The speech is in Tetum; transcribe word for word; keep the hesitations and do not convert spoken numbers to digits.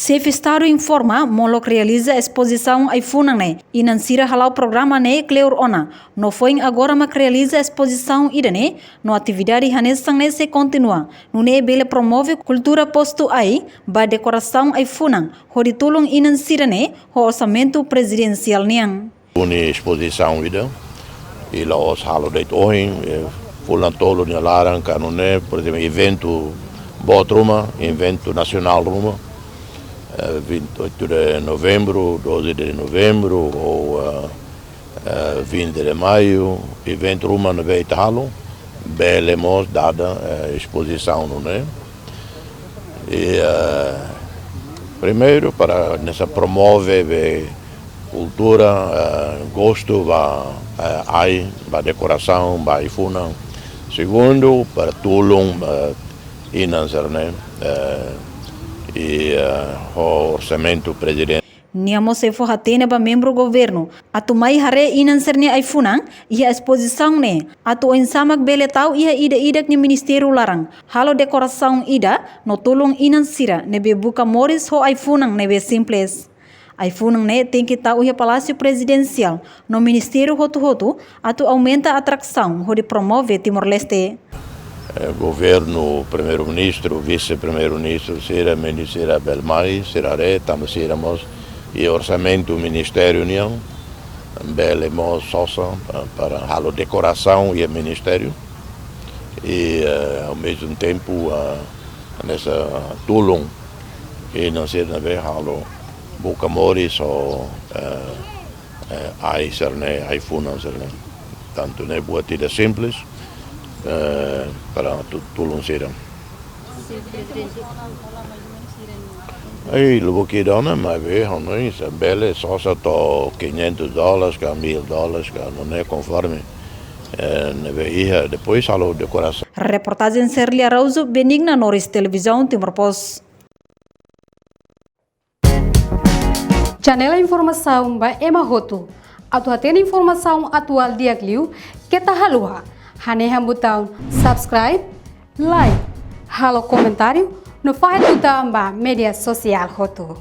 Xefe Estadu informa molok realiza espozisaun ai-funan ne'e, inan sira hala'o programa ne'e kleur ona, no foin agora mak realiza espozisaun ida-ne'e, no atividade hanesan ne'e sei kontinua, nune'e bele promove kultura postu ai ba dekorasaun ai-funan, hodi tulun inan sira-ne'e ho orsamentu prezidensiál nian. Uni espozisaun ida, i la'ós halo de'it ohin, eh, fulan tolu nia laran ka nune'e, por ezemplu, eventu boot ruma, eventu nasionál ruma, eh, vinte e oito de novembro, doze de novembro, ou, eh, eh, vinte de maio, eventu ruma ne'ebé ita halo, bele mós dada, eh, espozisaun nune'e. I, eh, primeiru, para hanesan promove be kultura, eh, gostu ba, eh, ai, ba dekorasaun, ba ai-funan. Segundu, para tulun, eh, inan sira-ne'e, eh, i, eh, ho orsamentu prezidente. Nia mós sei fó-hatene ba membru governu atu mai haree inan sira-nia ai-funan iha espozisaun ne'e, atu oinsá mak bele tau iha ida-idak nia ministériu laran, halo dekorasaun ida no tulun inan sira ne'ebé buka moris ho ai-funan ne'ebé simples. Ai-funan ne'e tenke tau iha Palásiu Prezidensiál no ministériu hotu-hotu atu aumenta atrasaun hodi promove Timor-Leste. Eh, governu, primeiru-ministru, vise-primeiru-ministru, sira, ministra bele mai, sira haree, tanba sira mós iha orsamentu ministériu nian, bele mós sosa, eh, para halo dekorasaun iha ministériu. I, eh, ao mesmo tempo, ah, hanesan tulun, inan sira ne'ebé halo buka moris ho, eh, eh, ai sira-ne'e, ai-funan sira-ne'e. Tantu ne'e buat ida simples, eh, para tu-, tulun sira. Ei, lubuk ida ona, maibé, hanoin, se bele, sosa to'o quinhentos dólares, ka mil dólares, ka nune'e konforme, eh, ne'ebé iha, depois halo dekorasaun. Reportajen Serlia Araújo, Benigna Norris, Televizaun Timor Post. Janela informasaun ba ema hotu. Atu hatene informasaun atuál di'ak liu, keta haluha hanehan butaun subscribe, like, halo komentáriu, no fahe tutan ba média sosiál hotu.